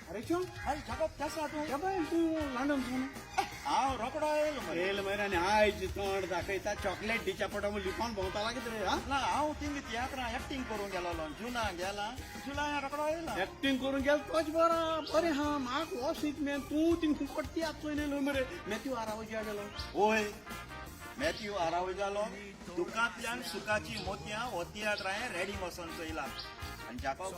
अरे चो. हय जाकोब, केसो तूं? हे बाय, तूं लंडन सून? हांव रोकडो आयलो मरे. येयलो मरे आनी आयज तोंड दाखयता, चॉकलेट दिच्या पडो लिपोन भोंवता कितें रे, हा? ना, हांव थिंग तियात्रां एक्टींग करूंक गेलोलो. जुना गेला, जुलया रोकडो आयला. एक्टींग करूंक गेलो तोच बरो बरें हा. म्हाका हो सीत मे तूं थिंग फुकट तियात्र चोयन येयलो मरे. मॅथ्यू आरावजा गेलो. होय, मॅथ्यू आरावजालो दुकांतल्यान सुखाची मोतयां हो तियात्र हांवें रेडी वचोन चोयला. आनी जाकोब,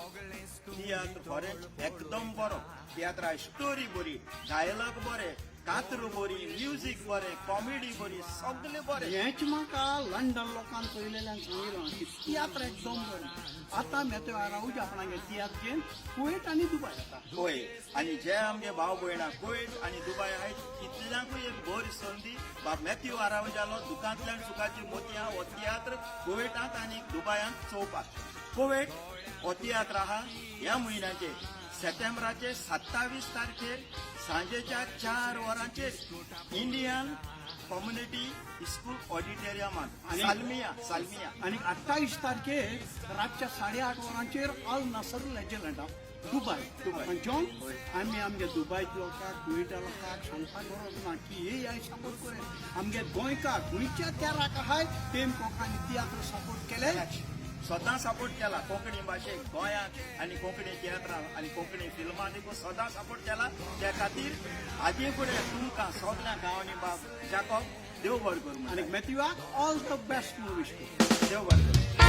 तियात्र खरेंच एकदम बरो. तियात्रा स्टोरी बरी, डायलॉग बरे, कात्र बरी, म्युजीक बरें, कॉमेडी बरी, सगळें बरें. हेंच म्हाका लंडन लोकांक चोयलेल्यान सांगिल्लो की तियात्र एकदम बरें. आतां मॅथ्यू आरावजा आपणागे तियात्र घेवन कुवेट आनी दुबाय येता. होय, आनी जे आमगे भाव भयणां कुवेट आनी दुबाय आहाय, तितल्यांकूय एक बरी संदी, बाब मॅथ्यू आरावजालो दुकांतल्यान सुखाची मोतयां हो तियात्र कुवेटांत आनी दुबायांत चोवपाक. कुवेट हो तियात्र आहा ह्या म्हयन्याचे सप्टेंबराचे 27 तारखेर सांजेच्या 4 वरांचेर Indian community school ऑडिटोरियमात, Salmiya, Salmiya. आनी 28 तारखेर रातच्या 8:30 वरांचेर अल नसर लेजलँडा, दुबाय. दुबाय. आनी जॉन, होय. आमी आमगे दुबायत लोकांक, कुवेटा लोकांक सांगपाक गरज ना की हे I support करे. आमगे गोंयकार गोंयच्या तेराक आहाय, तेम कोंकणी तियात्र सपोर्ट केले. सदां सपोर्ट केला कोंकणी भाशेक गोंयांत आनी कोंकणी तियात्रां आनी कोंकणी फिल्मां देखून सदां सपोर्ट केला. त्या खातीर हाजे फुडें तुमकां सगल्या गांवांनी बाब जाकोब देव बरें करूं. आनी मॅथ्यूआक ऑल the best movies. देव बरें करूं.